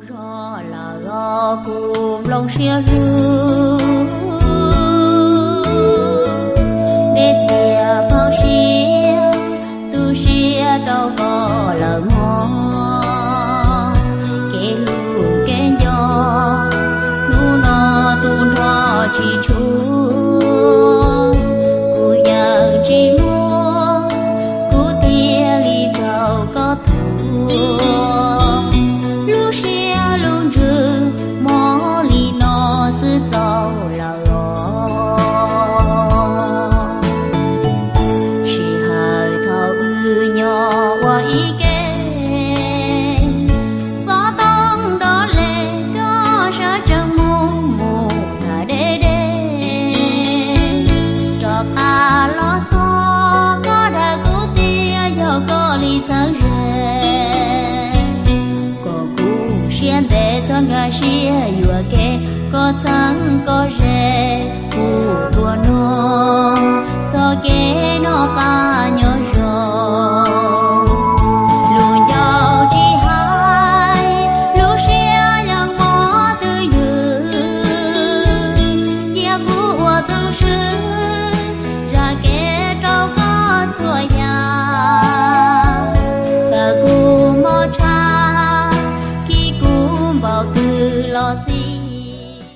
Zog lawm os kuv nplooj siab hlub, dej txias phauj siab, tu siab rau koj lawm mog. Kev hlub kev nco, hnub no tu nrho tsis tshua, kuv yeej tsis muaj, kuv thiaj li raug koj thuam. Lub siab lub ntsws mob li no xwb txaus lawm os. Sij hawm thaum wb nyob ua ib ke, xov tooj nrov les koj sawv tsees mus mus tham deb deb. Rov qab los txog koj dag kuv tias yog koj li txheeb ze, kom kuv siab ntev txhob nkag siab yuam kev, koj txheeb koj ze kuv tuaj nug txoj kev noj qab